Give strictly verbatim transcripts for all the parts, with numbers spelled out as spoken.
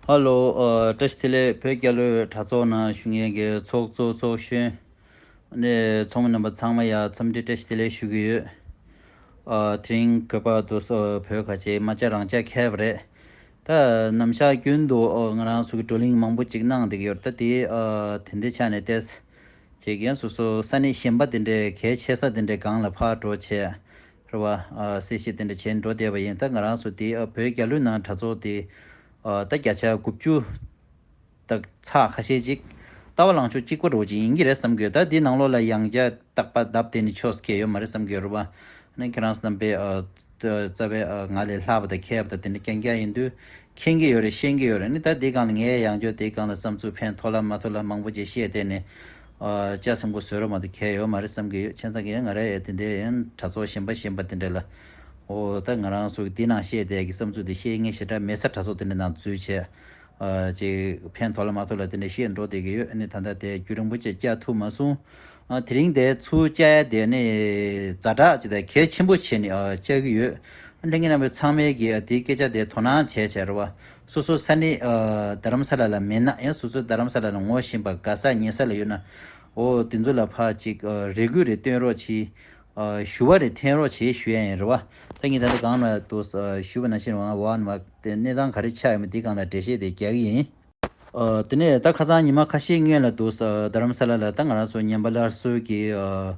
ཧ་ལོ། ཨ། བཀྲ་ཤིས་བདེ་ལེགས། བོད་རྒྱལ་ལོའི་གྲྭ་ཚོགས་ནང་བཞུགས་མཁན་གྱི་ཚོགས་གཙོ་ཚོགས་གཞོན། ནས་ཚོགས་མི་རྣམ་པ་ཚང་མ་ཡ་འཚམས་འདྲི་བཀྲ་ཤིས་བདེ་ལེགས་ཞུ་གི་ཡོད། ཨ། དེ་རིང་གོ་པ་དུ་སོ་བོད་ཁ་ཆེ་མ་ཅ་རང་ཅ་ཁེབ་རེད། ད་ནམ་ཞག་རྒྱུན་དུ་ཨ་ང་རང་ཚོ་གི་བགྲོ་གླེང་མང་པོ་ཅིག་གནང་བསྡད་ཀྱི་ཡོད་རེད། ད་དེ་ཨ་དེ་འདྲའི་ཆ་ནས་ཏེས་ཅིག་ཡང་སོ་སོ་ས་གནས་གཞན་པ་དེ་འདྲའི་གལ་ཆེ་ས་དེ་འདྲའི་སྒང་ལ་ཕར་འགྲོ་བྱས། རེད་བ། ཨ། གསལ་བཤད་དེ་འདྲ་བྱས་འགྲོ་བསྡད་པ་ཡིན། ད་ང་རང་ཚོ་དེ་ཨ་བོད་རྒྱལ་ལོའི་ནང་གྲྭ་ཚོགས་དེ་ཨ་ད་བརྒྱ་ཆ་དགུ་བཅུ་དག་ཚགས་ཁ་ཤས་ཅིག་ལྟ་བ་ལངས་ཕྱོགས་གཅིག་པ་འདྲ་བོ་ཅིག་ཡིན་གྱི་རེད་བསམ་གྱི་ཡོད། ད་དེ་ནང་ལོགས་ལ་ཡང་བསྐྱར་རྟག་པར་བརྡབ་བསྡད་ནས་ཆོག་ས་གང་ཡང་ཡོད་མ་རེད་བསམ་གྱི་ཡོད། རེད་བ། ཨ་ནི་ཁྱེད་རང་རྣམ་པས་ཨ་རྩ་བའི་ཨ་ང་ལས་ལྷག་པ་དང་མཁས་པ་དང་དེ་འདྲ་རྐྱང་རྐྱང་ཡིན་དུས་མཁྱེན་གྱི་ཡོད་རེད། ཤེས་ཀྱི་ཡོད་རེད། ཨ་ནི་ད་དེ་སྒང་ལ་ངས་ཡང་བསྐྱར་དེ་སྒང་ལ་བསམ་ཚུལ་ཕན་ཐོགས་ལ་མ་ཐོགས་ལ་མང་པོ་ཅིག་བཤད་བསྡད་ནས། ཨ། ལྕགས་སྲིན་པོ་བཟོས་རོགས་མ་གཏོགས་གལ་ཡོད་མ་རེད་བསམ་གྱི་ཡོད། བྱས་ཙང་གི་ང་རང་ཡང་དེ་འདྲའི་ཡང་གྲྭ་ཚོགས་གཞན་པ་གཞན་པ་དེ་འདྲ་ལ། འོ་ད་ང་རང་ཚོ་འདི་ནང་བཤད་བསྡད་ཀྱི་བསམ་ཚུལ་དེ་བཤད་མཁན་ཞེ་དྲག་མེད་ས། གྲྭ་ཚོགས་དེ་འདྲ་ནང་འཛུལ་བྱས། ཨ། ཅིག་ཕན་ཐོགས་ལ་མ་ཐོགས་ལ་དེ་འདྲ་བཤད་འགྲོ་བསྡད་ཀྱི་ཡོད། ཨ་ནི་ད་ལྟ་དེ་རྒྱུན་རིང་པོ་ཅིག་བཅར་ཐུབ་མ་སོང་། ཨ། དེ་རིང་དེ་ཚུར་བཅར་ཡ་དེ་ནི་ཛ་དྲག་ཅིག་དང་གལ་ཆེན་པོ་བྱས་ནས་ཨ་བཅར་གྱི་ཡོད། ལྷན་རྒྱས་རྣམ་པས་ཚང་མས་ཀྱིས་དེའི་སྐད་ཆ་དེ་དོ་སྣང་བྱས་བྱས་རེད་བ། སོ་སོ་ས་གནས་ཨ་རྡ་རམ་ས་ལ་ལ་མེད་ན་ཡང་སོ་སོ་རྡ་རམ་ས་ལ་ལ་ངོ་ཤེས་པ་དགའ་ས་ཉེ་ས་ལ་ཡོད་ན། འོ་དེ་ཚོ་ལ་ཕར་ཅིག་ཨ་རེ་སྐུལ་རེ་བཏོན་རོགས་གྱིས། ཨ་ཞུ་བ་རེ་འཐེན་རོགས་གྱིས་ཞུ་ཡ་ཡིན་རེད་བ། ད་ངས་ད་ལྟ་གང་ལ་འདུག་ཨ་ཞུ་བ་ནང་བཞིན་ཝང་ཝང་མ་དེ་གནས་སྟངས་ག་རེ་ཆགས་ཡོད་མེད་དེ་སྒང་ལ་འགྲེལ་བཤད་དེ་རྒྱག་གི་ཡིན། ཨ་དེ་ནས་ད་ཁ་སང་ཉི་མ་ཁ་ཤས་སྔོན་ལ་འདུག་ཨ་རྡ་རམ་ས་ལ་ལ་ད་ང་རང་ཚོ་ཉམས་པ་སླར་གསོའི་གི་ཨ་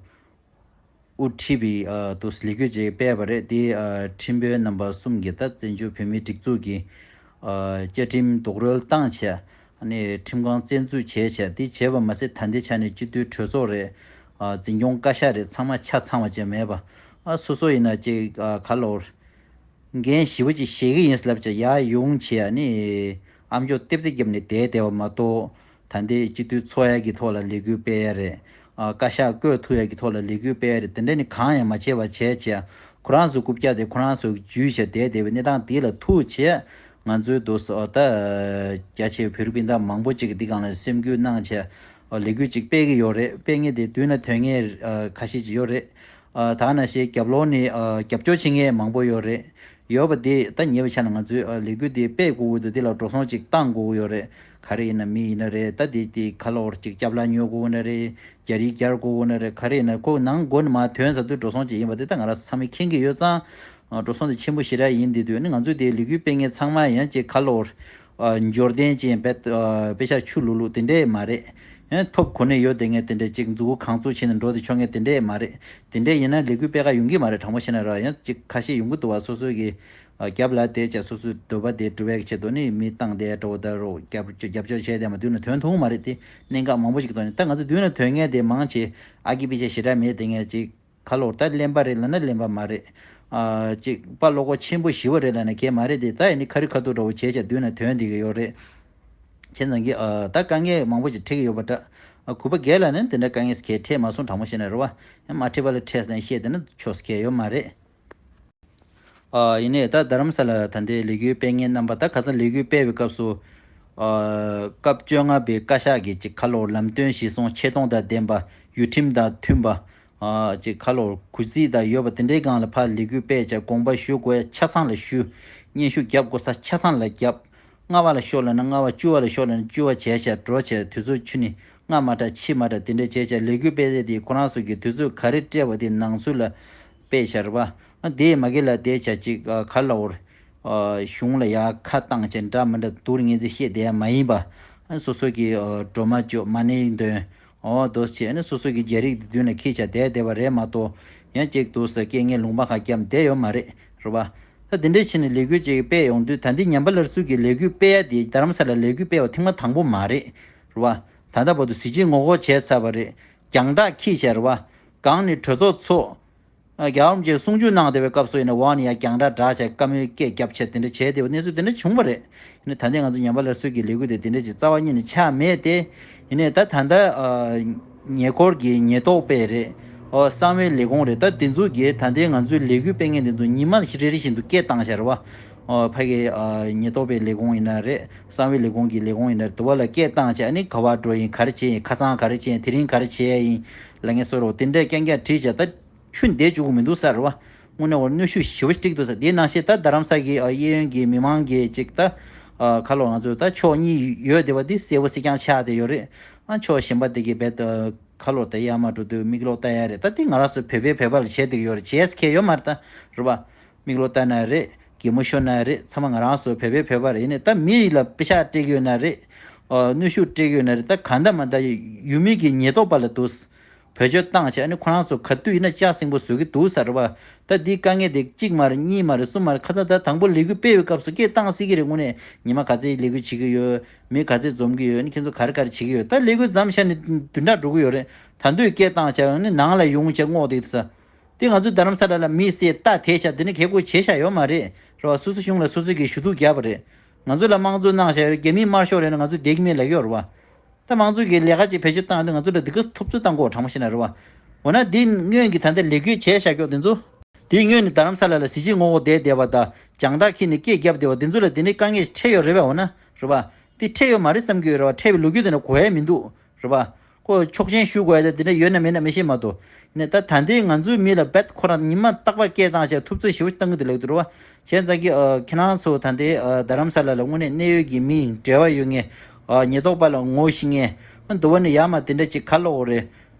དབུ་ཁྲིད་པའི་ཨ་དུ་ལས་འགུལ་ཅིག་སྤེལ་བ་རེད། དེ་ཨ་ཁྲིམས་དཔོན་རྣམ་པ་གསུམ་གྱིས་ད་བཙན་བྱོལ་བོད་མིའི་སྒྲིག་འཛུགས་ཀྱི་ཨ་བཅའ་ཁྲིམས་རྡོག་རོལ་བཏང་བྱས། ཨ་ནི་ཁྲིམས་ཁང་བཙན་འཛུལ་བྱས་བྱས། དེ་བྱས་པ་མ་ཟད་ད་ལྟའི་ཆ་ནས་སྤྱི་འཐུས་གྲོས་ཚོགས་རེད། ཨ་འཛིན་སྐྱོང་བཀའ་ཤག་རེད། ཚང་མ་ཆ་ཚང་བ་ཅིག་མེད་པ། ཨ་སོ་སོ་ཡིན་ན་ཅིག་ཨ་ག་ལོར། འགན་ཞེ་པོ་ཅིག་བཞེས་ཀྱི་ཡིན་ལབ་བྱས་ཡར་ཡོང་བྱས། ཨ་ནི་ཨ་མཆོག་ལྟེབ་རྩེག་བརྒྱབ་ནས་བསྡད་བསྡད་པ་མ་གཏོགས། ད་ལྟའི་སྤྱི་འཐུས་ཚོགས་ཡ་གི་ཐོག་ལ་ལས་འགུལ་སྤེལ་ཡ་རེད། ཨ་བཀའ་ཤག་བསྐོས་ཐུབ་ཡ་གི་ཐོག་ལ་ལས་འགུལ་སྤེལ་ཡ་རེད། དེ་འདྲ་ནི་གང་ཡང་མ་བྱས་པ་བྱས་བྱས། ཁོ་རང་ཚོའི་རྐུབ་བཀྱག་དེ་ཁོ་རང་ཚོའི་འཇུས་བྱས་བསྡད་བསྡད་པའི་གནས་སྟངས་དེ་ལ་ཐུག་བྱས། ང་ཚོའི་འདུག་སེ་ད་རྒྱ་ཆེའི་བོད་རིགས་སྤུན་ཟླ་མང་པོ་ཅིག་གིས་འདི་སྒང་ལ་སེམས་འགུལ་གནང་བྱས། ཨ་ལས་འགུལ་ཅིག་སྤེལ་གྱི་ཡོད་རེད། སྤེལ་མཁན་དེ་མདུན་ལ་ཐོན་མཁན་ཨ་ཁ་ཤས་ཅིག་ཡོད་རེད། ཨ་ད་ནང་བཞིན་རྒྱབ་ལོགས་ནས་ཨ་རྒྱབ་སྐྱོར་བྱེད་མཁན་མང་པོ་ཡོད་རེད། ཡོད་པ་དེ་ད་ཉེ་བའི་ཆ་ནས་ང་ཚོས་ཨ་ལས་འགུལ་དེ་སྤེལ་དགོས་ཀྱི་འདུག་དེ་ལ་འགྲོ་སོང་ཅིག་བཏང་དགོས་ཀྱི་ཡོད་རེད། ག་རེ་ཡིན་ན་མི་ཡིན་ན་རེད། ད་དེ་དེ་ག་ལོར་ཅིག་སྐྱབས་ལ་ཉོ་དགོས་ཀྱི་ན་རེད། རྒྱ་རིགས་རྒྱར་དགོས་ཀྱི་ན་རེད། ག་རེ་ཡིན་ན་ཁོ་ནང་སྒོ་ནས་མར་ཐོན་ས་དུས་འགྲོ་སོང་ཅིག་ཡིན་པ་དེ་ད་ང་རང་ཚང་མས་མཁྱེན་གྱི་ཡོད་ཙང་། ཨ་འགྲོ་སོང་དེ་ཆེན་པོ་ཞེ་དྲག་ཡིན་དེ་དུས་ནི་ང་ཚོས་དེ་ལས་འགུལ་སྤེལ་མཁན་ཚང་མ་ཡང་ཅིག་ག་ལོར། ཨ་འབྱོར་ལྡན་ཅན་དཔེ་ཨ་དཔེ་ཤག་ཆུ་ལུག་ལུག་དེ་འདྲས་མ་རེད། ཡང་ཐོབ་གོ་ནས་ཡོད་དེ་ངས་དེ་འདྲས་ཅིག་མཛུ་གུ་གང་བཙུགས་བྱས་ནས་འགྲོ་དེ་ཆོག་མཁན་དེ་འདྲས་མ་རེད། དེ་འདྲས་ཡིན་ན་ལས་འགུལ་སྤེལ་ག་ཡོང་གི་མ་རེད། དྲང་པོ་བཤད་ན་ར་ཡང་ཅིག་ཁ་ཤས་ཡོང་གི་འདུག་བ། སོ་སོ་གི་ཨ་རྒྱབ་ལ་བསྡད་བྱས་སོ་སོའི་འདོད་པ་དེ་སྒྲུབ་པའི་ཆེད་དུ་ནི་མི་བཏང་བསྡད་འགྲོ་ད་རོགས་རྒྱབ་རྒྱབ་སྐྱོར་བྱས་བསྡད་མ་མདུན་ལ་ཐོན་ཐུབ་མ་རེད་དེ། གནད་འགག་མང་པོ་ཞིག་གི་ཐོག་ནས་ད་ང་ཚོ་མདུན་ལ་ཐོན་མཁན་དེ་མང་ཆེ་ཨ་ཀི་དཔེ་ཆ་ཞེ་དྲག་མེད་དེ་ངས་ཅིག་ག་ལོར་ད་གླེན་པ་རེད་ལབ་ན་གླེན་པ་མ་རེད། ཨ་ཅིག་དཔའ་བློ་ཁོག་ཆེན་པོ་ཞེ་པོ་རེད་ལབ་ན་གལ་མ་རེད་དེ། ད་ཡིན་ནི་ཁ་རི་ཁ་ཐུག་འདྲ་བོ་བྱས་བྱས་མདུན་ལ་ཐོན་བསྡད་ཀྱི་ཡོད་རེད། བྱས་ཙང་གི་ཨ་ད་དཀའ་ངལ་མང་པོ་ཞིག་འཕྲད་ཀྱི་ཡོད་པ་འདྲ། ཨ་གུས་པ་རྒན་ལགས་ནི་དེ་འདྲ་དཀའ་ངལ་གལ་འཕྲད་མ་སོང་། དྲང་པོ་བཤད་ན་རེད་བ། ཡང་མ་འཕྲད་པ་ལ་འཕྲད་ཟེར་ནས་བཤད་བསྡད་ན་ཆོག་ས་གལ་ཡོད་མ་རེད། ཨ་ཡིན་ནའི་ད་རྡ་རམ་ས་ལ་ད་ལྟའི་ལས་འགུལ་སྤེལ་མཁན་རྣམ་པ་ད་ཁ་སང་ལས་འགུལ་སྤེལ་བའི་སྐབས་སུ། ཨ་སྐབས་བཅོ་ལྔ་པའི་བཀའ་ཤག་གིས་ཅིག་ག་ལོར་ལམ་སྟོན་གཞིར་བཟུང་ཆེ་མཐོང་དང་ལྡན་པ། ཡུལ་ཁྲིམས་དང་མཐུན་པ། ཨ་ཅིག་ག་ལོར་གུས་བརྩི་དང་ཡོད་པ་དེ་འདྲའི་སྒང་ལ་ཕར་ལས་འགུལ་སྤེལ་བྱས་དགོངས་པ་ཞུ་དགོས་ཡ་ཆ་ཚང་ལ་ཞུ། སྙན་ཞུ་རྒྱབ་དགོས་ས་ཆ་ཚང་ལ་རྒྱབ། ལྔ་པ་ལ་ཤོག་ལབ་ན་ལྔ་པ། བཅུ་པ་ལ་ཤོག་ལབ་ན་བཅུ་པ་བྱས་བྱས་འགྲོ་བྱས་དུས་ཚོད་ཆུ་ནི་སྔ་མ་འདྲ་ཕྱི་མ་འདྲ་དེ་འདྲ་བྱས་བྱས་ལས་འགུལ་སྤེལ་ཚད་དེ་ཁོ་རང་ཚོ་གི་དུས་ཚོད་ག་རེ་སྤྲད་པ་དེ་ནང་ཚུད་ལ་སྤེལ་བྱས་རེད་པ། ཨ་དེ་མ་གི་ལ་དེ་བྱས་ཅིག་ཨ་ག་ལ་འོར། ཨ་གཞུང་ལ་ཡར་ཁ་བཏང་བྱས་འདྲ་མི་འདྲ་སྡུག་ངན་ཚིག་བཤད་བསྡད་ཡ་མ་ཡིན་པ། ཨ་སོ་སོ་གི་ཨ་སྒྲོལ་མ་བཅོ་མ་ཎི་འདོན། ཨོ་དོ་བྱས་ནས་སོ་སོ་གི་རྒྱ་རིགས་དེ་མདུན་ལ་འཁྱེར་བྱས་བསྡད་བསྡད་པ་རེད་མ་གཏོགས། ཡང་ཅིག་འདུག་ཟེར་སྐད་ངན་ལུང་པ་ཁ་བརྒྱབ་བསྡད་ཡོད་མ་རེད། རེད་པ། ད་དེ་འདྲ་བྱས་ནས་ལས་འགུལ་ཅིག་སྤེལ་ཡོང་དུས་ད་འདི་ཉམས་པ་སླར་གསོ་གི་ལས་འགུལ་སྤེལ་ཡ་དེ་རྡ་རམ་ས་ལ་ལས་འགུལ་སྤེལ་བ་ཐེངས་མ་དང་པོ་མ་རེད། རེད་པ། ད་ལྟ་བར་དུ་གཟི་བརྗིད་ངོ་རྒོལ་བྱས་ཚར་བ་རེད། རྒྱང་བསྒྲགས་འཁྱེར་བྱས་རེད་པ། སྒང་ནས་གྲོས་ཚོགས་འཚོགས། རྒྱལ་བ་རིན་པོ་ཆེས་གསུང་ཆོས་གནང་བསྡད་པའི་སྐབས་སུ་ཡིན་ན་འོག་ནས་ཡང་རྒྱང་བསྒྲགས་བསྒྲགས་བྱས་བཀའ་མོལ་སྐད་བརྒྱབ་བྱས་དེ་འདྲ་བྱས་བསྡད་པ་གནས་ཚུལ་དེ་འདྲ་བྱུང་བ་རེད། ཡིན་ན་ད་ལྟའི་ང་ཚོ་ཉམས་པ་སླར་གསོ་གི་ལས་འགུལ་དེ་དེ་འདྲ་ཅིག་རྩ་བ་ཉིད་ནས་ཆགས་མེད་དེ། ཡིན་ནའི་ད་ད་ལྟ་ཨ་ཉེ་འཁོར་གྱི་ཉེན་རྟོག་པས་རེད། ཨོ་གསང་བའི་ལས་ཁུངས་རེད། ད་དེ་ཚོ་གིས་ད་ལྟའི་ང་ཚོའི་ལས་འགུལ་སྤེལ་མཁན་དེ་ཚོ་ཉི་མ་རེ་རེ་བཞིན་དུ་སྐད་བཏང་བཞག་རེད་པ། ཨོ་ཕ་གི་ཨ་ཉེན་རྟོག་པའི་ལས་ཁུངས་ཡིན་ན་རེད། གསང་བའི་ལས་ཁུངས་ཀྱི་ལས་ཁུངས་ཡིན་ན་རེད། དུ་བ་ལ་སྐད་བཏང་བྱས་ཨ་ནི་ག་བར་འགྲོ་ཡིན། ག་རེ་བྱས་ཡིན། ཁ་སང་ག་རེ་བྱས་ཡིན། དེ་རིང་ག་རེ་བྱས་ཡིན་ལབ་མཁན་བཟོ་འདྲ་བོ་དེ་འདྲས་རྐྱང་རྐྱང་བྲིས་བྱས་ད། ཆུ་འདེད་བཅུག་གི་མི་འདུག་ས་རེད་པ། དངོས་གནས་འོ་གནོན་ཤུགས་ཞེ་པོ་ཅིག་སྤྲད་འདུག་ས། དེའི་ནང་བཞིན་ད་རྡ་རམ་ས་གི་ཨ་གཡས་གཡོན་གྱི་མི་མང་གིས་ཅིག་ད་ ཨ་ཁ་ལོ་ང་ཚོ་ད་ཕྱོགས་གཉིས་ཡོད་བསྡད་པ་འདི་གསལ་པོ་གསལ་རྐྱང་ཆགས་བསྡད་ཡོད་རེད། ཨ་ཕྱོགས་གཞན་པ་དེ་གི་རྦད་དེ་ཁ་ལོ་ད་ཡར་མར་འགྲོ་དུས་མིག་ལོག་ལྟ་ཡ་རེད། ད་འདི་ང་རང་ཚོ་བོད་པའི་བོད་པ་ལ་བྱེད་བསྡད་ཡོད་རེད། བྱེད་ས་གང་ཡང་ཡོད་མ་རེད་ད་རེད་པ། མིག་ལོག་ལྟ་ན་རེད། གད་མོ་ཤོར་ན་རེད། ཚང་མ་ང་རང་ཚོ་བོད་པའི་བོད་པ་རེད། ཡིན་ནའི་ད་མི་ལ་པེ་ཤག་སྤྲད་ཀྱི་ཡོད་ན་རེད། ཨ་གནོན་ཤུགས་སྤྲད་ཀྱི་ཡོད་ན་རེད། ད་གང་ལྟར་མ་ད་ཡུལ་མི་གི་ཉེན་རྟོག་པ་ལ་འདུག་བེད་སྤྱོད་བཏང་བྱས། ཨ་ནི་ཁོ་རང་ཚོ་ག་དུས་ཡིན་ན་ལྕགས་སྲིན་པོ་བཟོ་གི་འདུག་ཟེར་བ། ད་འདི་དཀའ་ངལ་དེ་གཅིག་མ་རེད། གཉིས་མ་རེད། གསུམ་མ་རེད། ཁ་སང་ད་དང་པོ་ལས་འགུལ་སྤེལ་བའི་སྐབས་སུ་སྐད་བཏང་སྲིད་ཀྱི་རེད། དངོས་གནས་ཉི་མ་ག་ཚོད་ལས་འགུལ་བྱེད་ཀྱི་ཡོད། མི་ག་ཚོད་འཛོམས་ཀྱི་ཡོད། ཨ་ནི་ཁྱེད་ཚོ་ག་རེ་ག་རེ་བྱེད་ཀྱི་ཡོད། ད་ལས་འགུལ་མཚམས་བཞག་ནས་བདུན་ཕྲག་འགྲོ་གི་ཡོད་རེད། ད་དུང་སྐད་བཏང་བྱས། ཨ་ནི་ནང་ལ་ཡོང་བྱས་སྔོག་བསྡད་ས། དེ་ང་ཚོ་རྡ་རམ་ས་ལ་ལ་མི་བསད་རྟ་དེད་བྱས་དེ་ནི་ཁེ་གོ་བྱེད་བཞག་ཡོད་མ་རེད། རེད་བ། སོ་སོ་གཞུང་ལ་སོ་སོ་གིས་ཞུ་གཏུག་བརྒྱབ་པ་རེད། ང་ཚོ་ལ་དམངས་གཙོ་གནང་བཞག་ཡོད་རེད། རྒྱ་མིས་དམར་ཤོག་རེད་ན་ང་ཚོ་བསྡད་ཀྱི་མེད་ལབ་ཀྱི་ཡོད་རེད་བ། ད་དམངས་གཙོ་གི་ལས་ཀ་ཅིག་བེད་སྤྱོད་བཏང་དུས་ང་ཚོ་ལ་འདི་ག་ཐུབ་ཚོད་བཏང་དགོས་དྲང་པོ་བཤད་ན་རེད་བ། འོ་ན་འདི་སྔོན་གྱི་ད་ལྟ་ལས་འགུལ་བྱས་བཞག་ཀྱོག་འདི་ཚོ། འདི་སྔོན་ནས་རྡ་རམ་ས་ལ་ལ་གཟི་བརྗིད་ངོ་རྒོལ་བསྡད་བསྡད་པ་དང་རྒྱང་བསྒྲགས་ཁྱེར་ནས་སྐད་བརྒྱབ་བསྡད་པ་འདི་ཚོ་ལ་དེ་ནས་དཀའ་ངལ་ཞིག་འཕྲད་ཡོད་རེད་བས། འོ་ན་རེད་བ། འདི་འཕྲད་ཡོད་མ་རེད་བསམ་གྱི་ཡོད་རེད་བ། འཕྲད་པའི་ལོ་རྒྱུས་དེ་འདྲ་གོ་ཡ་མི་འདུག་རེད་བ། ཁོ་ཆོག་མཆན་ཞུ་དགོས་ཡ་དེ་དེ་འདྲ་ཡོད་ན་མེད་ན་མི་ཤེས་མ་གཏོགས། ཡིན་ནའི་ད་ད་ལྟའི་ང་ཚོའི་མི་ལ་རྦད་ཁོ་རང་ཉི་མ་རྟག་པར་སྐད་བཏང་བྱས་ཐུབ་ཚོད་ཞེ་པོ་བཏང་གི་འདུག་ལབ་ཀྱི་འདུག་རེད་བ། བྱས་ཙང་གི་ཨ་ཁྱེད་རང་ཚོ་ད་ལྟའི་ཨ་རྡ་རམ་ས་ལ་ལ་དངོས་གནས་གནད་ཡོད་ཀྱི་མི་འབྲེལ་བ་ཡོད་མཁན། ཨ་ཉེན་རྟོག་པ་ལ་ངོ་ཤེས་མཁན། ཨ་འདི་བ་ནས་ཡར་མར་དེ་འདྲ་ཅིག་ག་ལབ་དགོས་རེད།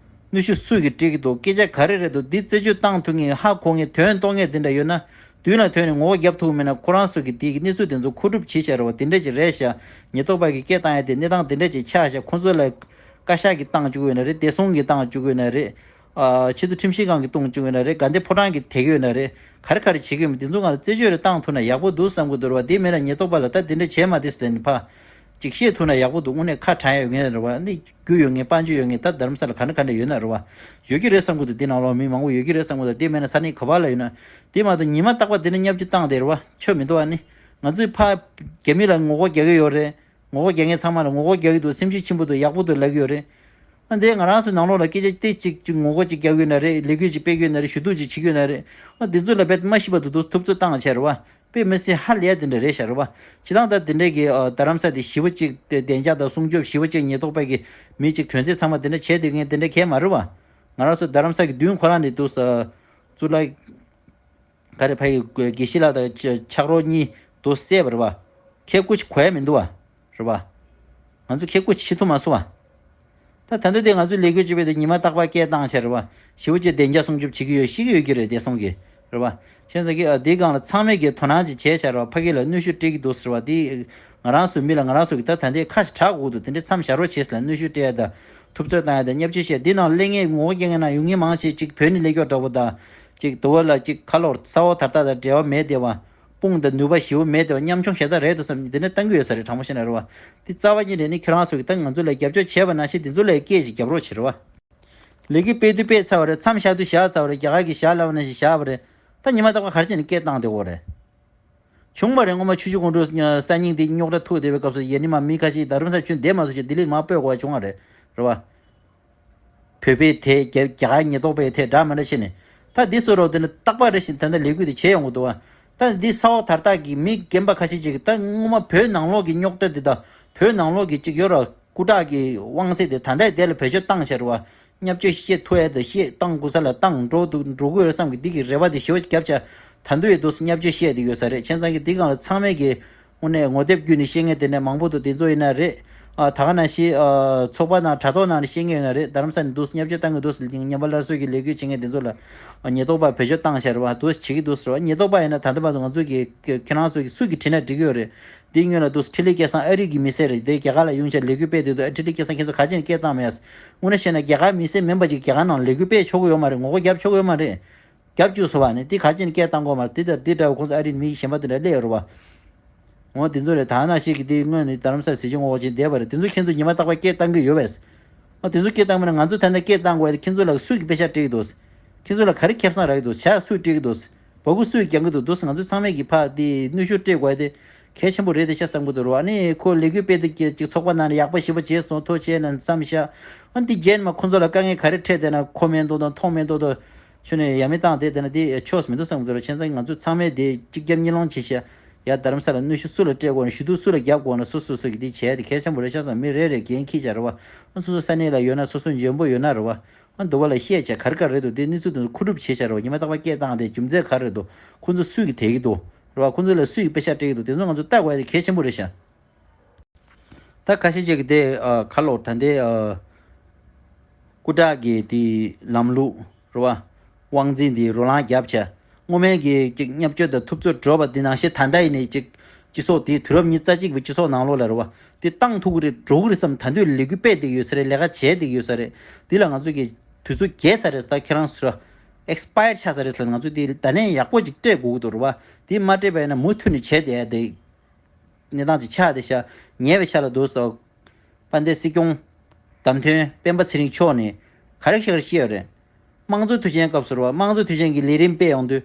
གནོན་ཤུགས་སུ་གིས་སྤྲད་ཀྱི་འདུག་སྐད་ཆ་ག་རེ་རེད་འདུག་འདི་རྩད་གཅོད་བཏང་ཐུབ་མཁན་ཧ་གོ་མཁན་དོན་རྟོགས་མཁན་དེ་འདྲ་ཡོད་ན། མདུན་ལ་ཐོན་ནས་ངོ་རྒོལ་རྒྱབ་ཐུབ་མེད་ན་ཁོ་རང་ཚོ་གིས་དེ་གི་གནས་ཚུལ་དེ་ཚོ་མཁོ་སྒྲུབ་བྱེད་བཞག་རེད་བ། དེ་འདྲ་ཅིག་རེད་ཤག་ཉེན་རྟོག་པ་གིས་སྐད་བཏང་ཡ་དེ་གནས་སྟངས་དེ་འདྲ་ཅིག་ཆགས་ཤག་ཁོ་ཚོ་ལ་བཀའ་ཤག་གིས་བཏང་བཅུག་ཡོད་ན་རེད། བདེ་སྲུང་གིས་བཏང་བཅུག་ཡོད་ན་རེད། ཨ་ཆེས་མཐོ་ཁྲིམས་ཞིབ་ཁང་གིས་བཏང་བཅུག་ཡོད་ན་རེད། དགའ་ལྡན་ཕོ་བྲང་གིས་དེད་ཀྱི་ཡོད་ན་རེད། ག་རེ་ག་རེ་བྱེད་ཀྱི་ཡོད་མེད་དེ་ཚོ་ང་ལ་རྩད་གཅོད་རེ་བཏང་ཐུབ་ན་ཡག་པོ་འདུག་བསམ་གྱི་འདུག་རེད་བ། དེ་མེད་ན་ཉེན་རྟོག་པ་ལ་ད་དེ་འདྲ་བྱས་མ་དེ་ཟེར་ནས་ཕ་ཅིག་བཤད་ཐུབ་ན་ཡག་པོ་འདུག་དངོས་གནས་ཁ་དྲན་ཡ་ཡོད་མཁན་རེད་བ། ནི་རྒྱུ་ཡོད་མཁན་དཔལ་འབྱོར་ཡོད་མཁན་ད་རྡ་རམ་ས་ལ་ག་འདྲ་ག་འདྲ་ཡོད་ན་རེད་བ། ཡོད་ཀྱི་རེད་བསམ་གྱི་འདུག་དེ་ནང་ལོགས་མི་མང་པོ་ཡོད་ཀྱི་རེད་བསམ་གྱི་འདུག་དེ་མེད་ན་ས་གནས་ག་པ་ལ་ཡོད་ན། དེ་མ་གཏོགས་ཉི་མ་རྟག་པར་དེ་འདྲ་བརྙས་བཅོས་བཏང་བསྡད་རེད་བ། ཆོ་མི་འདུག་བ། ནི་ང་ཚོས་ཕ་རྒྱ་མི་ལ་ངོ་རྒོལ་རྒྱག་གི་ཡོད་རེད། ངོ་རྒོལ་རྒྱག་མཁན་ཚང་མ་ལ་ངོ་རྒོལ་རྒྱག་གི་འདུག་སེམས་ཤུགས་ཆེན་པོ་འདུག་ཡག་པོ་འདུག་ལབ་ཀྱི་ཡོད་རེད། ཨ་འདི་ང་རང་ཚོའི་ནང་ལོགས་ལ་སྐད་ཆ་ཏིག་ཅིག་ཅིག་ངོ་རྒོལ་ཅིག་རྒྱག་གི་ཡོད་ན་རེད། ལས་འགུལ་ཅིག་སྤེལ་གྱི་ཡོད་ན་རེད། ཞུ་གཏུག་ཅིག་བྱེད་ཀྱི་ཡོད་ན་རེད། ཨ་འདི་ཚོ་ལ་རྦད་མ་ཤི་བར་དུ་འདུག་ཐུབ་ཚོད་བཏང་བྱས་རེད་བ། དཔེ་མི་སྲིད་ཧ་ལས་དེ་འདྲ་རེད་ཤག་རེད་བ། སྤྱིར་བཏང་ད་དེ་འདྲ་གི་ཨ་རྡ་རམ་ས་དེ་ཞི་བ་ཅིག་དེ་བདེ་འཇགས་དང་སྲུང་སྐྱོབ་ཞི་བ་ཅིག་ཉེན་རྟོག་པ་གི་མི་ཅིག་ཐོན་ཚད་ཚང་མ་དེ་འདྲ་བྱས་དེ་ངས་དེ་འདྲ་གས་མ་རེད་བ། ང་རང་ཚོ་རྡ་རམ་ས་གི་མདུན་ཁོ་རང་ནས་འདུག་ས་གཙུག་ལག་ག་རེ་ཕ་ཡི་དགེ་བཤེས་ལགས་དང་ཕྱག་རོགས་གཉིས་དུ་བསད་པ་རེད་བ། ཁེ་ཀུ་ཅི་གོ་ཡ་མི་འདུག་བ། རེད་བ། ང་ཚོ་ཁེ་ཀུ་ཅི་བྱེད་ཐུབ་མ་སོང་བ། ད་ད་ལྟ་དེ་ང་ཚོའི་ལས་འགུལ་བྱེད་པའི་དུ་ཉི་མ་རྟག་པར་སྐད་བཏང་བྱས་རེད་བ། ཞི་བ་ཅིག་བདེ་འཇགས་སྲུང་སྐྱོབ་བྱེད་ཀྱི་ཡོད་ཤེས་ཀྱི་ཡོད་ཀྱི་རེད་བདེ་སྲུང་གི་རེད་བ། བྱས་ཙང་གི་ཨ་དེའི་སྒང་ལ་ཚང་མས་ཀྱི་དོ་སྣང་ཅིག་བྱས་བྱས་རེད་བ། ཕ་གི་ལ་གནོན་ཤུགས་སྤྲད་ཀྱི་འདུག་ཟེར་བ་དེ། ང་རང་ཚོའི་མི་ལ་ང་རང་ཚོ་གི་ད་ད་ལྟའི་ཁ་ཞིག་གྲག་དགོས་འདུག་དེ་འདྲའི་མཚམས་བཞག་རོགས་བྱས་ཟེར་ལ་གནོན་ཤུགས་སྤྲད་ཡ་ད། ཐུབ་ཚོད་བཏང་ཡ་དང་བརྙས་བཅོས་བཤད་འདི་ནང་གླེང་ངེས་ངོ་རྒོལ་རྒྱག་མཁན་ནང་ཡོང་མཁན་མང་ཆེ་གཅིག་བོད་ནས་སླེབས་ཀྱོག་འདྲ་པོ་དང་། གཅིག་དུ་བ་ལ་གཅིག་ཁ་ལོར་ས་འོག་དར་ཐག་དང་འབྲེལ་བ་མེད་བསྡད་པ། དཔུང་དང་ནུས་པ་ཞེ་པོ་མེད་བསྡད་པ་ཉམ་ཆུང་ཞེ་དྲག་རེད་འདུག་བསམ་འདི་ནས་བཏང་གི་ཡོད་ས་རེད་དྲང་པོ་བཤད་ན་རེད་བ། འདི་རྩ་བ་ཉིད་ནས་ནི་ཁྱོད་རང་ཚོ་གིས་ད་ང་ཚོ་ལ་རྒྱབ་སྐྱོར་བྱས་པ་ནང་བཞིན་འདི་ཚོ་ལ་སྐད་ཅིག་རྒྱབ་རོགས་བྱེད་རེད་བ། ལས་འགུལ་སྤེལ་དུས་སྤེལ་ཚར་བ་རེད། མཚམས་བཞག་དུས་བཞག་ཚར་བ་རེད། རྒྱ་གར་གྱིས་བཞག་ལབ་པ་ནང་བཞིན་བཞག་པ་རེད། ད་ཉི་མ་རྟག་པར་ག་རེ་བྱས་ནས་སྐད་བཏང་བསྡད་ཡོད་རེད། བྱུང་བ་རེད། སྔོན་མ་ཆུ་བཞི་སྒང་དྲུག་གསར་རྙིང་དེ་རྙོག་དྲ་ཐུག་བསྡད་པའི་སྐབས་སུ་ཡ་ནི་མ་མི་ཁ་ཤས་རྡ་རམ་ས་ཁྱོན་བསྡད་མ་ཐུབ་ཅིག་ལྡི་ལི་མར་སྤོས་དགོས་པ་བྱུང་བ་རེད། རེད་བ། བོད་པའི་ཐད་རྒྱ་རྒྱ་གར་ཉེན་རྟོག་པའི་ཐད་འདྲ་མི་འདྲ་བྱས་ནས་ད་འདི་བཟོ་རོགས་དེ་ནི་རྟག་པར་རེ་བཞིན་ད་ལྟ་ལས་འགུལ་དེ་བྱས་ཡོང་གི་འདུག་བ། ད་འདི་ས་འོག་དར་ཐག་གི་མི་རྒན་པ་ཁ་ཤས་ཅིག་གིས་ད་སྔོན་མ་བོད་ནང་ལོགས་ཀྱི་རྙོག་དྲ་འདི་དང་བོད་ནང་ལོགས་ཀྱི་ཅིག་ཡོད་ར་སྐུ་དྲག་གི་དབང་ཚད་དེ་ད་ལྟ་དེ་ལ་བེད་སྤྱོད་བཏང་བྱས་རེད་བ། བརྙས་བཅོས་བཤད་ཐུབ་ཡས་དང་བཤད་བཏང་དགོས་ས་ལ་བཏང་འགྲོ་འདུག་འགྲོ་གི་ཡོད་བསམ་གི་འདི་གི་རེ་བ་དེ་ཞེ་པོ་བརྒྱབ་བྱས་ད་འདུག་ཡོད་འདུག་བརྙས་བཅོས་བཤད་དེ་ཡོད་ས་རེད། བྱས་ཙང་གི་འདི་སྒང་ལ་ཚང་མས་གི་དངོས་གནས་ངོ་དེབ་བརྒྱུད་ནས་བཤད་མཁན་དེ་འདྲ་མང་པོ་འདུག་དེ་ཚོ་ཡིན་ན་རེད། ཨ་ད་ག་ནང་བཞིན་ཨ་ཚོགས་པ་ནང་དྲ་ཐོག་ནང་ནས་བཤད་མཁན་ཡོད་ན་རེད། རྡ་རམ་ས་ནས་འདུག་བརྙས་བཅོས་བཏང་གི་འདུག་ཉམས་པ་སླར་གསོ་གི་ལས་འགུལ་བྱེད་མཁན་དེ་ཚོ་ལ་ཨ་ཉེན་རྟོག་པ་བེད་སྤྱོད་བཏང་བཞག་རེད་བ། འདུག་བྱེད་ཀྱི་འདུག་ཟེར་བ། ཉེན་རྟོག་པ་ཡིན་ན་ད་ལྟ་བར་དུ་ང་ཚོ་གི་ཁྱེད་རང་ཚོ་གི་སུ་གི་དྲིས་ན་འགྲིག་གི་ཡོད་རེད། འདིའི་སྔོན་ལ་འདུག་འཕྲིན་ལས་སྐལ་བཟང་ཨ་རི་གི་མི་སེར་རེད། དེ་རྒྱ་གར་ལ་ཡོང་བྱས་ལས་འགུལ་སྤེལ་དུས་འདུག་འཕྲིན་ལས་སྐལ་བཟང་ཁྱེད་ཚོ་ག་ཅི་ནས་སྐད་བཏང་མེད། དངོས་གནས་བཤད་ན་རྒྱ་གར་མི་སེར་མིན་པ་ཅིག་རྒྱ་གར་ནང་ལས་འགུལ་སྤེལ་ཆོག་གི་ཡོད་མ་རེད། ངོ་རྒོལ་རྒྱབ་ཆོག་གི་ཡོད་མ་རེད། རྒྱབ་བཅུག་སོང་བ་ནི་འདི་ག་ཅི་ནས་སྐད་བཏང་དགོས་མ་རེད། འདི་ལྟར་འདི་འདྲ་བ་ཁོང་ཚོ་ཨ་རིའི་མི་གཞན་པ་དེ་འདྲ་སླེབས་ཡོད་རེད་བ། འོ་དེ་ཚོ་རེད། ད་ནང་བཞིན་གྱི་དེའི་སྔོན་ནས་རྡ་རམ་ས་གཟི་བརྗིད་ངོ་རྒོལ་བྱས་བསྡད་པ་རེད། དེ་ཚོ་ཁྱེད་ཚོ་ཉི་མ་རྟག་པར་སྐད་བཏང་གི་ཡོད་པས། འོ་དེ་ཚོ་སྐད་བཏང་མིན་ན་ང་ཚོ་ད་ལྟ་སྐད་བཏང་དགོས་ཡ་དེ་ཁྱེད་ཚོ་ལ་སུས་ཀྱི་པེ་ཤག་སྤྲད་ཀྱི་འདུག་ཁྱེད་ཚོ་ལ་ག་རེ་ཁེ་བཟང་རག་གི་འདུག་ཇ་སུས་སྤྲད་ཀྱི་འདུག་སྦ་ཁུག་སུས་རྒྱག་གི་འདུག་ང་ཚོ་ཚང་མས་ཀྱི་ཕ་དེ་གནོན་ཤུགས་སྤྲད་དགོས་ཡ་དེ་གལ་ཆེན་པོ་རེད་དེ་ཤ་བསམ་གྱི་འདུག་རོ། ཨ་ནི་ཁོ་ལས་འགུལ་སྤེལ་དུས་ཀྱི་ཅིག་ཚོགས་པ་ནང་ནས་ཡག་པོ་ཞེ་པོ་བྱས་སོང་ཐོ་བྱས་ན་བསམ་ཤག་ཨ་འདི་རྗེས་མ་ཁོ་ཚོ་ལ་དཀའ་ངལ་ག་རེ་འཕྲད་བསྡད་ན་ཁོ་མེད་མདོག་དང་མཐོང་མེད་མདོག་དང་ཁྱོད་ནས་ཡ་མི་བཏང་དེ་དེ་ན་དེ་ཆོག་མི་འདུག་བསམ་གྱི་འདུག་རོ། བྱས་ཙང་ང་ཚོ་ཚང་མས་དེ་གཅིག་རྒྱབ་གཉིས་ལོང་བྱས་ཤག་ཡ་རྡ་རམ་ས་ལ་གནོན་ཤུགས་སུ་ལ་སྤྲད་དགོས་ན་ཞུ་གཏུག་སུ་ལ་རྒྱབ་དགོས་ན་སོ་སོ་སོ་གི་དེ་བྱས་དེ་གལ་ཆེན་པོ་རེད་ཤག་བསམ། མི་རེ་རེ་འགན་འཁྱེར་བྱས་རེད་བ། ཨ་སོ་སོ་ས་གནས་ལ་ཡོད་ན་སོ་སོ་འཇོན་པོ་ཡོད་ན་རེད་བ། ཨ་འདི་བ་ལ་བཤད་བྱས་ག་རེ་ག་རེ་རེད་འདུག་དེ་གནས་ཚུལ་དེ་ཚོ་མཁོ་སྒྲུབ་བྱས་བྱས་རེད་བ། ཉི་མ་རྟག་པར་སྐད་བཏང་དེ་རྒྱུ་མཚན་ག་རེ་རེད་འདུག་ཁོ་ཚོ་སུས་ཀྱི་དེད་ཀྱི་འདུག་རེད་བ། ཁོ་ཚོ་ལ་སུས་ཀྱི་པེ་ཤག་སྤྲད་ཀྱི་འདུག་དེ་ཚོ་ང་ཚོ་ལྟ་དགོས་ཡ་དེ་གལ་ཆེན་པོ་རེད་ཤག་ད་ཁ་ཤས་ཅིག་གིས་དེ་ཨ་ཁ་ལོ་ད་འདི་ཨ་སྐུ་དྲག་གི་དེ་ལམ་ལུགས་རེད་བ། དབང་འཛིན་དེ་རོ་ལངས་རྒྱབ་བྱས། སྔོན་མའི་གི་ཅིག་བརྙས་བཅོས་དང་ཐུབ་ཚོད་འགྲོ་བ་འདི་ནང་བཞིན་ད་ལྟ་ཡིན་ནའི་ཅིག་སྤྱི་ཚོགས་དེ་དུས་རབས་ཉི་ཤུ་རྩ་གཅིག་པའི་སྤྱི་ཚོགས་ནང་ལོགས་ལ་རེད་བ། དེ་བཏང་ཐུབ་ཀྱི་རེད། འགྲོ་གི་རེད་བསམ། ད་དུང་ལས་འགུལ་སྤེལ་བསྡད་ཀྱི་ཡོད་ས་རེད། ལས་ཀ་བྱས་བསྡད་ཀྱི་ཡོད་ས་རེད། འདི་ལ་ང་ཚོ་གི་དུས་ཚོད་རྒྱས་ཚར་རེད། ད་ཁྱེད་རང་ཚོ་ཨེག་སི་པ་ཡར་ཆགས་ཚར་རེད་ཟེར། ང་ཚོ་དེ་ད་ལན་ཡག་པོ་ཅིག་སྤྲད་དགོས་ཀྱི་འདུག་རེད་བ། དེ་མ་སྤྲད་པ་ཡིན་ན་མུ་མཐུད་ནས་བྱས་བསྡད་ཡ་དེ། གནས་སྟངས་ཅིག་ཆགས་བསྡད་ཤག་ཉེ་བའི་ཆར་ལ་འདུག་སེ། དཔལ་ལྡན་སྲིད་སྐྱོང་བདམས་ཐོན་སྤེན་པ་ཚེ་རིང་མཆོག་ནས་ག་རེ་ཞིག་བཤད་ཡོད་རེད། དམངས་གཙོའི་དུས་ཆེན་སྐབས་སུ་རེད་བ། དམངས་གཙོའི་དུས་ཆེན་གྱི་ལས་རིམ་སྤེལ་ཡོང་དུས།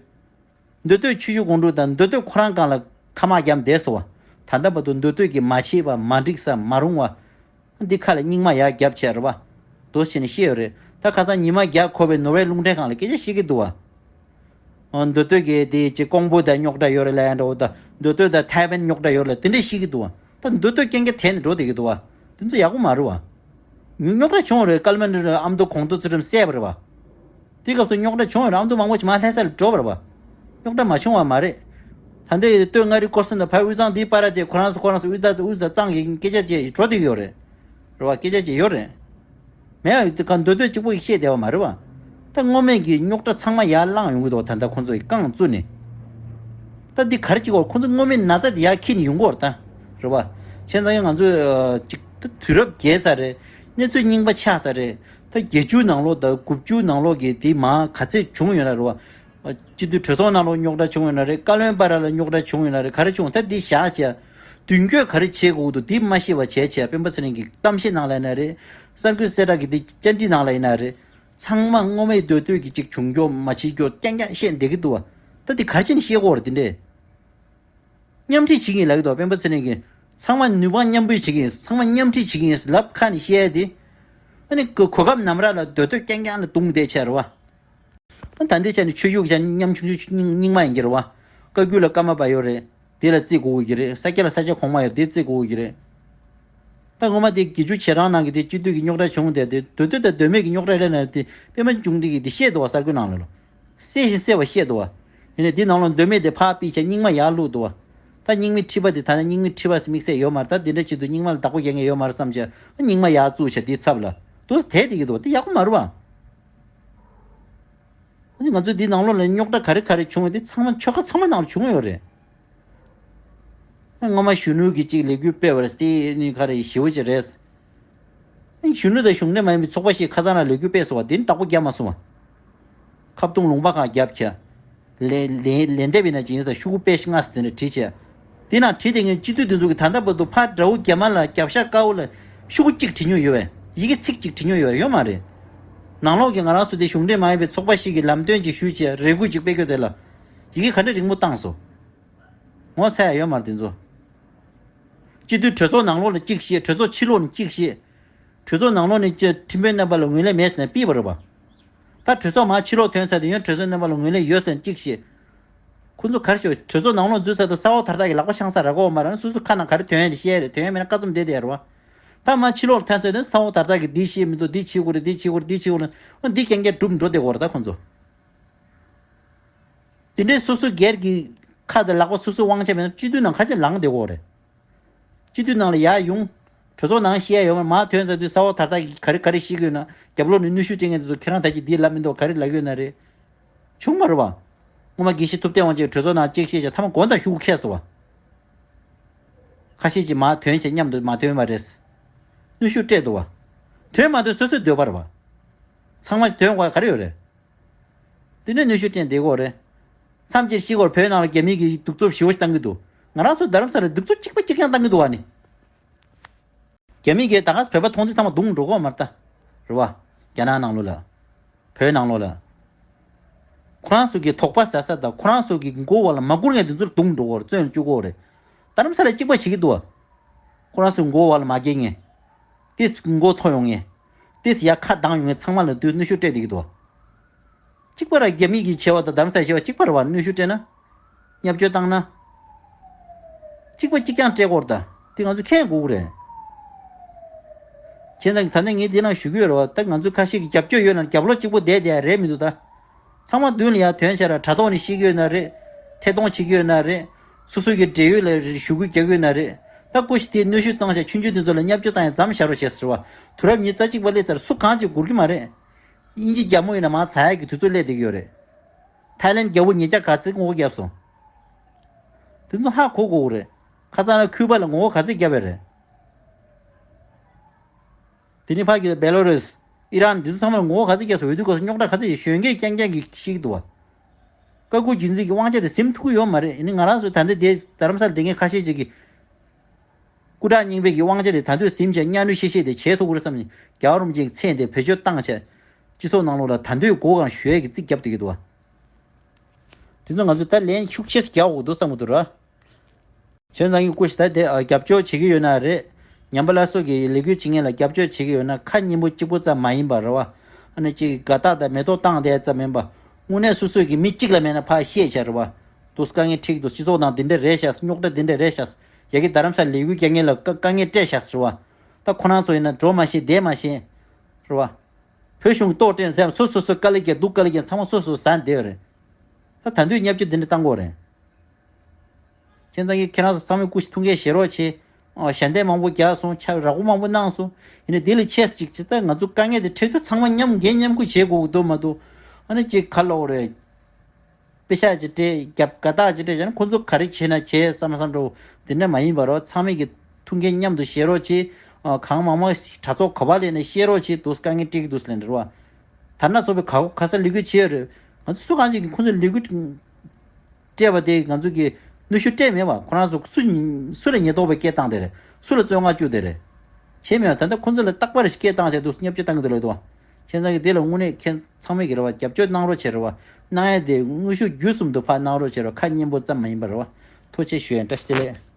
མདོ་སྟོད་ཆུ་བཞི་སྒང་དྲུག་དང་མདོ་སྟོད་ཁོ་རང་སྒང་ལ་ཐ་མག་བརྒྱབ་བསྡད་སོང་བ། ད་ལྟ་བར་དུ་མདོ་སྟོད་ཀྱི་མ་བྱས་པ། མ་འགྲིག་ས། མ་རུང་བ། འདི་ཁ་ལ་སྙིགས་མ་ཡར་བརྒྱབ་བྱས་རེད་བ། འདུག་སེ་བྱས་ནས་བཤད་ཡོད་རེད། ད་ཁ་སང་ཉི་མ་བརྒྱ་འཁོར་བའི་ནོར་ཝེ་རླུང་འཕྲིན་ཁང་ལ་སྐད་ཆ་བཤད་ཀྱི་འདུག་བ། ཨོ། མདོ་སྟོད་ཀྱི་དེ་ཅིག་ཀོང་པོ་དང་རྙོག་དྲ་ཡོད་རེད་ལབ་ཡ་འདྲ་བོ་དང་། མདོ་སྟོད་དང་ཐའེ་ཝན་རྙོག་དྲ་ཡོད་རེད་ལབ་དེ་འདྲ་བཤད་ཀྱི་འདུག་བ། ད་མདོ་སྟོད་རྐྱང་རྐྱང་དེད་ནས་འགྲོ་བསྡད་ཀྱི་འདུག་བ། དེ་ཚོ་ཡག་པོ་མ་རེད་བ། ཉུ་རྙོག་དྲ་བྱུང་བ་རེད། ཀལ་མན་ཨ་མདོ་གོང་དུ་ཚུལ་ཁྲིམས་བསད་པ་རེད་བ། དེ་སྐབས་སུ་རྙོག་དྲ་བྱུང་བ་རེད། ཨ་མདོ་མང་པོ་ཞིག་མར་ལྷ་ས་ལ་འགྲོ་བ་རེད་བ། རྙོག་དྲ་མ་བྱུང་བ་མ་རེད། ད་ལྟའི་སྟོད་མངའ་རིས་སྐོར་གསུམ་དང་ཕར་དབུས་གཙང་འདིའི་བར་དེ་ཁོ་རང་ཚོ་ཁོ་རང་ཚོ་དབུས་ད་དབུས་ད་གཙང་གི་སྐད་ཆ་བྱས་འགྲོ་བསྡད་ཀྱི་ཡོད་རེད། རེད་བ། སྐད་ཆ་བྱས་ཡོད་རེད། མེད་ཡ་ག་མདོ་སྟོད་གཅིག་པོ་ཡིས་བཤད་བསྡད་པ་མ་རེད་བ། ད་སྔོན་མའི་གི་རྙོག་དྲ་ཚང་མ་ཡར་བསླངས་ཡོང་གི་འདུག་ད་ལྟ་ཁོང་ཚོ་ཡི་རྐང་བཙུགས་ནས། ད་འདི་ག་རེ་བྱེད་དགོས། ཁོང་ཚོ་སྔོན་མའི་ན་ཚ་དེ་ཡར་འཁྱེར་ནས་ཡོང་གི་ཡོད་རེད་ད། རེད་བ། བྱས་ཙང་ཡང་ང་ཚོས་ཨ་ཅིག་ད་དུས་རབས་བརྒྱད་ཚར་རེད། གནས་ཚུལ་རྙིང་པ་ཆགས་ཚར་རེད། ད་བརྒྱད་ཅུ་ནང་ལོགས་དང་དགུ་བཅུ་ནང་ལོགས་ཀྱི་དེ་མར་ག་ཚད་བྱུང་ཡོད་ན་རེད་བ། སྤྱི་འཐུས་གྲོས་ཚོགས་ནང་ལོགས་རྙོག་དྲ་བྱུང་ཡོད་ན་རེད། བཀའ་བློན་བར་ལ་རྙོག་དྲ་བྱུང་ཡོད་ན་རེད། ག་རེ་བྱུང་། ད་འདི་བཞག་བྱས། མདུན་སྐྱོད་ག་རེ་བྱེད་དགོས་འདུག་འདི་མ་ཤེས་པ་བྱས་བྱས། སྤེན་པ་ཚེ་རིང་གི་གཏམ་བཤད་ནང་ལ་ཡིན་ན་རེད། གསར་འགོད་གསལ་བསྒྲགས་ཀྱི་འདི་བཅར་འདྲི་ནང་ལ་ཡིན་ན་རེད། ཚང་མ་སྔོན་མའི་མདོ་སྟོད་ཀྱི་ཅིག་བྱུང་ཁྱོ་མ་བྱེད་ཁྱོ་རྐྱང་རྐྱང་བཤད་བསྡད་ཀྱི་འདུག་བ། ད་འདི་ག་རེ་བྱས་ནས་བཤད་དགོས་རེད་འདི་འདྲས། མཉམ་ཁྲིད་བྱེད་ཀྱི་ཡིན་ལབ་ཀྱི་འདུག་སྤེན་པ་ཚེ་རིང་གིས། ཚང་མ་ནུས་པ་མཉམ་སྤུངས་བྱེད་ཀྱི་ཡིན། ཚང་མ་མཉམ་ཁྲིད་བྱེད་ཀྱི་ཡིན་ལབ་ཁ་ནས་བཤད་དེ། ཨ་ནི་གོ་གོ་སྐབས་ནམ་ར་ལ་མདོ་སྟོད་རྐྱང་རྐྱང་ལ་བརྡུངས་བསྡད་བྱས་རེད་བ། ཨ་ད་འདི་བྱས་ནས་ཆོས་ཞུགས་ཀྱང་ཉམ་ཆུང་ཆུང་རྙིང་རྙིང་མ་ཡིན་གྱི་རེད་བ། བཀའ་བརྒྱུད་ལ་ཀརྨ་པ་ཡོད་རེད། དེ་ལ་བརྩི་དགོས་ཀྱི་རེད། ས་སྐྱ་ལ་ས་སྐྱ་གོང་མ་ཡོད། དེ་བརྩི་དགོས་ཀྱི་རེད། ད་སྔོན་མ་དེ་དགེ་བཅུ་ཆེ་རང་ནང་གི་དེ་སྤྱི་འཐུས་ཀྱི་རྙོག་དྲ་བྱུང་བསྡད་དེ། མདོ་སྟོད་དང་མདོ་སྨད་ཀྱི་རྙོག་དྲ་རེད་ན་དེ་སྤེན་པ་ཆུང་འདི་གིས་དེ་བཤད་འདུག་བ། གསར་འགོད་ནང་ལ་ལོ། གསལ་ཞིང་གསལ་བ་བཤད་འདུག་བ། ཡིན་ནའི་འདི་ནང་ལོགས་མདོ་སྨད་དེ་ཕར་ཕུད་བྱས་རྙིང་མ་ཡར་བླུགས་འདུག་བ། ད་རྙིང་མའི་ཁྲི་པ་དེ་ད་ནི་རྙིང་མའི་ཁྲི་པ་ཟེར་དམིགས་བསལ་ཡོད་མ་རེད། ད་འདི་འདྲ་བྱེད་དུས་རྙིང་མ་ལ་བདག་པོ་རྒྱག་མཁན་ཡོད་མ་རེད་བསམ་བྱས་རྙིང་མ་ཡར་བཙུགས་བྱས་དེའི་ཚབ་ལ་འདུག་སེ་དེད་བསྡད་ཀྱི་འདུག་དེ་ཡག་པོ་མ་རེད་བ། ཨ་ནི་ང་ཚོ་འདི་ནང་ལོགས་ལ་རྙོག་དྲ་ག་རེ་ག་རེ་བྱུང་བ་དེ་ཚང་མ་ཆོལ་ཁ་ཚང་མ་ནང་ལ་བྱུང་ཡོད་རེད། སྔོན་མ་གཞོན་ནུ་གིས་གཅིག་ལས་འགུལ་སྤེལ་བ་རེད། དེ་ནི་ག་རེ་ཞེ་པོ་ཅིག་རེད། གཞོན་ནུ་དང་གཞུང་འབྲེལ་མ་ཡིན་པའི་ཚོགས་པ་ཞིག་ཁ་སང་རང་ལས་འགུལ་སྤེལ་སོང་བ་དེ་ནི་བདག་པོ་རྒྱབ་མ་སོང་བ། ཁ་བརྡུང་ལུང་པ་གང་རྒྱབ་བྱས། ལན་ལན་ལན་འདེབས་ཡིན་ན་ཇི་ཡིན་ཟེར་ཤོག་གུ་པེ་ཞིག་ལྔ་ཙམ་དེ་འདྲ་བྲིས་བྱས། དེ་ནང་བྲིས་དེ་ངས་སྤྱི་འཐུས་དེ་ཚོ་གིས་ད་ལྟ་བར་དུ་ཕར་དགྲ་བོ་རྒྱ་དམར་ལ་རྒྱབ་ཤ་དཀར་པོ་ལ་ཤོག་གུ་གཅིག་བྲིས་མྱོང་ཡོད་པས། ཡི་གེ་ཚིག་གཅིག་བྲིས་མྱོང་ཡོད་པས་ཡོད་མ་རེད། ནང་ལོགས་ཀྱི་ང་རང་ཚོ་དེ་གཞུང་འབྲེལ་མ་ཡིན་པའི་ཚོགས་པ་ཞིག་གིས་ལམ་སྟོན་ཅིག་ཞུས་བྱས་རེ་སྐུལ་ཅིག་སྤེལ་རྒྱུ་དེ་ལ་ཡི་གེ་ག་འདྲ་རིང་པོ་བཏང་སོང་། ངོ་ཚ་ཡ་ཡོད་མ་རེད་དེ་ཚོ། སྤྱི་འཐུས་གྲོས་ཚོགས་ནང་ལོགས་ལ་གཅིག་བཤད། གྲོས་ཚོགས་ཕྱི་ལོགས་ནས་གཅིག་བཤད། གྲོས་ཚོགས་ནང་ལོགས་ནས་ཀྱི་ཁྲིམས་དཔོན་རྣམ་པ་ལ་ངོས་ལེན་མེད་ཟེར་ནས་ཕུད་པ་རེད་པ། ད་གྲོས་ཚོགས་མར་ཕྱི་ལོགས་ཐོན་ཚར་དུས་ཡང་གྲོས་ཚོགས་རྣམ་པ་ལ་ངོས་ལེན་ཡོད་ཟེར་ནས་གཅིག་བཤད། ཁོ་ཚོ་ག་རེ་ཞུ། གྲོས་ཚོགས་ནང་ལོགས་འཛུལ་ཚར་དུས་ས་འོག་དར་ཐག་གི་ལག་པ་འཆང་ས་རག་གི་ཡོད་མ་རེད། སོ་སོ་ཁ་ནང་ག་རེ་ཐོན་ཡ་དེ་བཤད་རེད། ཐོན་ཡ་མེད་ན་ཁ་བཙུམ་བསྡད་བསྡད་རེད་པ། ད་མར་ཕྱི་ལོགས་ལ་ཐོན་ཚར་དུས་ས་འོག་དར་ཐག་གིས་འདི་བཤད་མི་འདུག་འདི་བྱེད་དགོས་རེད། འདི་བྱེད་དགོས་རེད། འདི་བྱེད་དགོས་རེད། འོ་འདི་རྐྱང་རྐྱང་སྒྲུབ་འགྲོ་བསྡད་ཀྱི་ཡོད་རེད་ད་ཁོ་ཚོ། དེ་འདྲའི་སོ་སོ་སྒེར་གྱི་ཁ་དང་ལག་པ་སོ་སོའི་དབང་ཆ་མེད་ན་སྤྱི་འཐུས་ནང་ཁ་ཆེ་ལངས་བསྡད་ཀྱི་ཡོད་རེད། སྤྱི་འཐུས་ནང་ལ་ཡར་ཡོང་། གྲོས་ཚོགས་ནང་བཤད་ཡ་ཡོད་མ་རེད། མར་ཐོན་ཚར་དུས་ས་འོག་དར་ཐག་གིས་ག་རེ་ག་རེ་བཤད་ཀྱི་ཡོད་ན། རྒྱབ་ལོགས་ནས་གནོན་ཤུགས་སྤྲད་མཁན་དེ་ཚོ་ཁྱེད་རང་ད་ཅི་འདི་ལབ་མི་འདུག་ག་རེ་ལབ་ཀྱི་ཡོད་ན་རེད། བྱུང་མ་རེད་པ། སྔོན་མ་དགེ་བཤེས་ཐུབ་བསྟན་དབང་ཕྱུག་གྲོས་ཚོགས་ནང་གཅིག་བཤད་བྱས་མཐའ་མ་མགོ་དང་ཤོག་གུ་འཁེལ་སོང་བ། ཁ་ཤས་ཀྱིས་མར་ཐོན་བྱས་མཉམ་དུ་མ་ཐོན་པ་རེད། གནོན་ཤུགས་སྤྲད་འདུག་བ། ཐོན་མ་ཐོན་སོ་སོའི་འདོད་པ་རེད་པ། ཚང་མ་ཐོན་དགོས་ག་རེ་ཡོད་རེད། དེ་ནས་གནོན་ཤུགས་སྤྲད་བསྡད་ཀྱི་ཡོད་རེད། མཚམས་ཅིག་ཤི་སྐོར་བོད་ནང་ལ་རྒྱ་མི་གིས་གདུག་རྩུབ་ཞེ་པོ་ཞིག་བཏང་གི་འདུག་ང་རང་ཚོ་རྡ་རམ་ས་ལར་གདུག་རྩུབ་གཅིག་པ་གཅིག་རྐྱང་བཏང་གི་འདུག་བ་ནི། རྒྱ་མི་གིས་ད་ག་བོད་པ་མཐོང་ཚད་ཚང་མ་བརྡུངས་འགྲོ་གི་ཡོད་མ་རེད་ད། རེད་བ། རྒྱ་ནག་ནང་ལོགས་ལ། བོད་ནང་ལོགས་ལ། ཁོ་རང་ཚོ་གི་དོགས་པ་ཟ་ས་དང་ཁོ་རང་ཚོ་གི་མགོ་བོ་ལ་མ་བསྐུར་མཁན་དེ་ཚོར་བརྡུངས་འགྲོ་གི་ཡོད་རེད། བཙོན་ལ་བཅུག་གི་ཡོད་རེད། རྡ་རམ་ས་ལ་གཅིག་པ་བྱེད་ཀྱི་འདུག་བ། ཁོ་རང་ཚོའི་མགོ་བོ་ལ་མ་འགེལ་མཁན། ཏིས་མགོ་མཐོ་ཡོང་མཁན། ཏིས་ཡར་ཁ་གདངས་ཡོང་མཁན་ཚང་མ་ལ་དུས་གནོན་ཤུགས་སྤྲད་བསྡད་ཀྱི་འདུག་བ། གཅིག་པ་ར་རྒྱ་མི་གི་ཆེ་བ་དང་རྡ་རམ་ས་ལའི་ཆེ་བ་གཅིག་པ་རེད་བ། གནོན་ཤུགས་སྤྲད་ན། བརྙས་བཅོས་བཏང་ན། གཅིག་པ་གཅིག་རྐྱང་སྤྲད་དགོས་རེད་ད། དེ་ང་ཚོ་མཁྱེན་དགོས་ཀྱི་རེད། བྱས་ཙང་ད་ནི་ངས་འདི་ནང་ཞུ་གི་ཡོད་རེད་བ། ད་ང་ཚོ་ཁ་ཤས་ཀྱིས་རྒྱབ་སྐྱོར་ཡོད་ན་རྒྱབ་ལོགས་གཅིག་པོ་བསྡད་བསྡད་ཡ་རེད་མི་འདུག་ད། ཚང་མ་མདུན་ལ་ཡར་ཐོན་བྱས་ར་དྲ་ཐོག་ནས་བཤད་ཀྱི་ཡོད་ན་རེད། ཐད་གཏོང་བྱེད་ཀྱི་ཡོད་ན་རེད། སོ་སོ་གི་འབྲེལ་ཡོད་ལ་ཞུ་སྐུལ་རྒྱག་གི་ཡོད་ན་རེད། ད་སྐུ་ཞིག་དེ་གནོན་ཤུགས་བཏང་བྱས་ཆུང་ཆུང་དེ་ཚོ་ལ་བརྙས་བཅོས་བཏང་ཡ་མཚམས་བཞག་རོགས་བྱས་ཟེར་བ། དུས་རབས་ཉི་ཤུ་རྩ་གཅིག་པ་སླེབས་ཚར་སུ་གང་ཅིག་སྒུར་གི་མ་རེད། དབྱིན་ཇི་རྒྱ་མོ་ཡིན་ན་མར་ཚ་ཡག་གི་དུས་ཚོད་སླེབས་བསྡད་ཀྱི་ཡོད་རེད། ཐའི་ལན་རྒྱལ་པོ་ཉེ་ཆར་ག་ཚོད་ངོ་རྒོལ་བརྒྱབ་སོང་། དེ་ཚོ་ཧ་གོ་དགོས་རེད། ཁ་སང་ལ་ཁུ་པ་ལ་ངོ་རྒོལ་ག་ཚོད་བརྒྱབ་པ་རེད། དེ་ནི་ཕ་གི་བེ་ལོ་རུས། ཨི་རན་འདི་ཚོ་ཚང་མ་ལ་ངོ་རྒོལ་ག་ཚོད་བརྒྱབ་སོང་། འོས་བསྡུ་སྐབས་སུ་རྙོག་དྲ་ག་ཚོད་ཡོད། གཞོན་སྐྱེས་རྐྱང་རྐྱང་གིས་ཤེས་ཀྱི་འདུག་བ། བཀའ་བཀོད་རྒྱུད་འཛིན་གྱི་དབང་ཆ་དེ་ཟིན་ཐུབ་ཀྱི་ཡོད་མ་རེད། ཡིན་ནའི་ང་རང་ཚོ་ད་ལྟ་དེ་རྡ་རམ་ས་ལ་བསྡད་མཁན་ཁ་ཤས་ཅིག་གིས། སྐུ་དྲག་རྙིང་པའི་གི་དབང་ཆ་དེ་ད་དུང་ཟིན་བྱས་གཉའ་གནོན་ཤེས་ཤེས་དེ་བྱེད་ཐུབ་ཀྱི་རེད་བསམ་ནས། རྒྱལ་བ་རིན་པོ་ཆེའི་མཚན་དེ་བེད་སྤྱོད་བཏང་བྱས། སྤྱི་ཚོགས་ནང་ལོགས་ལ་ད་དུང་མགོ་སྒུར་ཞུ་ཡས་ཀྱི་རྩིས་བརྒྱབ་བསྡད་ཀྱི་འདུག་བ། དེ་ཚོ་ང་ཚོས་ད་ལན་ཤུགས་ཆེ་ཙམ་རྒྱག་དགོས་འདུག་བསམ་གྱི་འདུག་ར། བྱས་ཙང་གི་སྐུ་ཞིག་ད་དེ་ཨ་རྒྱབ་སྐྱོར་བྱེད་ཀྱི་ཡོད་ན་རེད། ཉམས་པ་སླར་གསོ་གི་ལས་འགུལ་བྱེད་མཁན་ལ་རྒྱབ་སྐྱོར་བྱེད་ཀྱི་ཡོད་ན་ཁ་སྙན་པོ་གཅིག་པོ་ཙམ་མ་ཡིན་པ་རེད་བ། ཨ་ནི་གཅིག་དགའ་རྟགས་དང་མེ་ཏོག་བཏང་བསྡད་ཙམ་མིན་པ། དངོས་གནས་སོ་སོས་ཀྱི་མི་གཅིག་ལ་མེད་ན་ཕར་བཤད་བྱས་རེད་བ། འདུག་དཀའ་ངལ་འཕྲད་ཀྱི་འདུག་སྤྱི་ཚོགས་ནང་འདི་འདྲ་རེད་ཤག་རྙོག་དྲ་འདི་འདྲ་རེད་ཤག་ཡ་གི་རྡ་རམ་ས་ལས་འགུལ་རྒྱག་མཁན་ལ་དཀའ་དཀའ་ངལ་སྤྲད་ཤག་ཟེར་བ། ད་ཁོ་རང་ཚོ་ཡིན་ན་འགྲོ་མ་ཤེས་བསྡད་མ་ཤེས། རེད་བ། བོད་གཞུང་གི་ལྟོ་སྤྲད་ན་ཚེ་སོ་སོ་སོ་དཀའ་ལས་རྒྱག་སྡུག་དཀའ་ལས་རྒྱག་ཚང་མ་སོ་སོ་ཟ་བསྡད་པ་རེད། ད་ད་དུང་བརྙས་བཅོས་འདི་འདྲ་བཏང་གི་ཡོད་རེད། བྱས་ཙང་གི་ཁྱེད་རང་ཚོ་ཚང་མས་སྐུ་ཞིག་ཐུགས་འགན་བཞེས་རོགས་བྱེད། ཨོ་ཞལ་འདེབས་མང་པོ་རྒྱག་སོང་། ཆ་རག་པོ་མང་པོ་གནང་སོང་། ཡིན་ནའི་འདི་ལས་ཆེ་ཅིག་ཅི་ད་ང་ཚོ་དཀའ་ངལ་དེ་འཕྲད་དུས་ཚང་མ་མཉམ་འགན་མཉམ་ཁུར་བྱེད་དགོས་ཀྱི་འདུག་མ་གཏོགས། ཨ་ནི་ཅིག་ག་ལབ་དགོས་རེད། པེ་ཤག་ཅིག་སྤྲད། རྒྱབ་དགའ་རྟགས་ཅིག་སྤྲད་བྱས་ན་ཁོ་ཚོ་ག་རེ་བྱེད་ན་བྱེད་བསམ་བསམ་འགྲོ་འདི་འདྲ་མ་ཡིན་པ་རོ། ཚང་མས་ཀྱི་ཐུགས་འགན་མཉམ་དུ་བཞེས་རོགས་བྱེད། ཨ་གང་མང་མང་དྲ་ཐོག་ག་པར་སླེབས་ནས་བཤད་རོགས་བྱེད། འདུག་དཀའ་ངལ་འཕྲད་ཀྱི་འདུག་ཟེར་ལབ་ནས་རེད་བ། དར་ནག་ཚོགས་པའི་ག་ག་ས་ལས་འགུལ་བྱས་ཡོད་རེད། ང་ཚོ་སུ་གང་ཅིག་གིས་ཁོ་ཚོ་ལས་འགུལ་སྤྲད་པ་དེ་ང་ཚོ་གིས་གནོན་ཤུགས་སྤྲད་མེད་པ། ཁོ་རང་ཚོ་སུ་སུ་ལ་ཉེན་རྟོག་པའི་སྐད་བཏང་དེ་རེད། སུ་ལ་བཙོན་ཁང་བཅུག་དེ་རེད། བྱས་མེད་པ། ད་ལྟ་ཁོ་ཚོ་ལ་རྟག་པར་སྐད་བཏང་བྱས་འདུག་བརྙས་བཅོས་བཏང་གི་འདུག་ལབ་འདུག་བ། བྱས་ཙང་གི་དེ་ལ་དངོས་གནས་ཁྱེད་ཚང་མས་ཀྱི་རེད་བ། རྒྱབ་སྐྱོར་གནང་རོགས་བྱེད་རེད་བ། གནང་ཡ་དེ་དངོས་ཤུགས་བརྒྱུད་གསུམ་དུ་ཕར་གནང་རོགས་བྱེད་རོགས། ཁ་སྙན་པོ་ཙམ་མ་ཡིན་པ་རེད་བ། ཐུགས་རྗེ་ཆེ་ཞུ་ཡ་ཡིན། བཀྲ་ཤིས་བདེ་ལེགས།